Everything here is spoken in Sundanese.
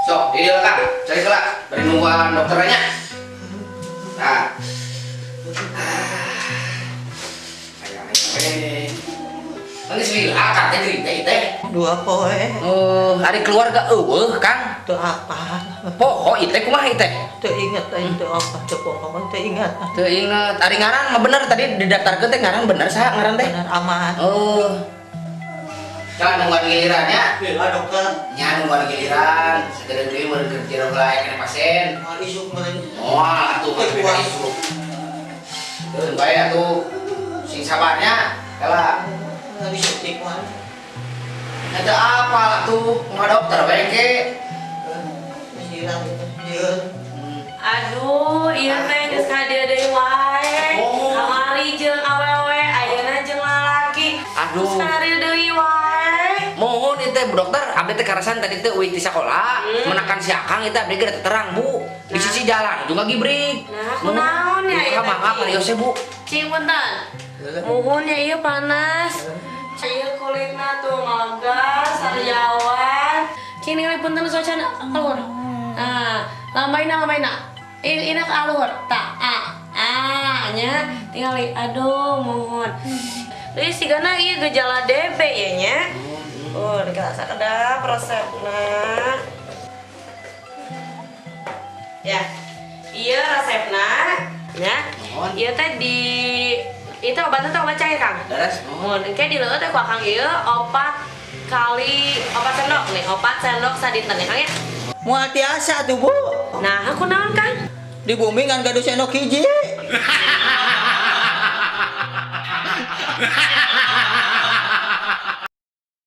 Sok, di dieu Kang, cari heula bari nungguan dokternya. Nah. Aya aya. Geus lila Kang teh gering teh teh. 2 poe. Oh, ari keluarga eueuh Kang. Teu apa. Poho ieu teh kumaha ieu teh? Teu inget aing teu apa, teu poho teu ingat. Teu inget. Ari ngaran mah bener tadi didaftarkeun teh ngaran bener saha ngaran teh? Bener aman. Oh. Jangan nungguan gilirannya. Lila dokter. Nya nungguan giliran, segera deui meureun keur jero heula aya keneh pasien. Moal isuk meureun. Moal atuh mah beda isuk. Keun bae atuh. Sing sabarnya, heula. Disuntik mah. Eta apa atuh, kumaha dokter bae ke. Siram ieu. Aduh, ieu teh geus ka dieu deui wae. Oh. Kamari jeung awewe, ayeuna jeung lalaki. Aduh. Geus ka dieu deui wae. Mohon ieu teh Bu Dokter, abdi teh karasan tadi teh uih ti sakola, menakan si Akang ieu teh abdi ge terang Bu. Di sisi jalan juga gibrig. Nah, kunaon ya ieu teh? Mangga parios Bu. Cing punten. Muhun ya ieu panas. Ieu kulitna tuh melegas, sariawan. Cing ningali punten socan keluar. Nah, lambaina lambaina. Ina ke aluhur. Ta a a nya tingali aduh muhun. Deui sigana ieu gejala DB ya nya. Oh, dikira sakedap resepna. Ya. Ieu resepna nya. Ieu teh di itu obatnya teh obat cair, Kang. Daras. Mun engke dileueut teh ku Akang ieu 4 kali 4 sendok nih, 4 sendok sadinten ya, Kang ya. Moal tiasa tuh, Bu. Nah, aku naon, Kang? Di bumi ngan gaduh sendok hiji.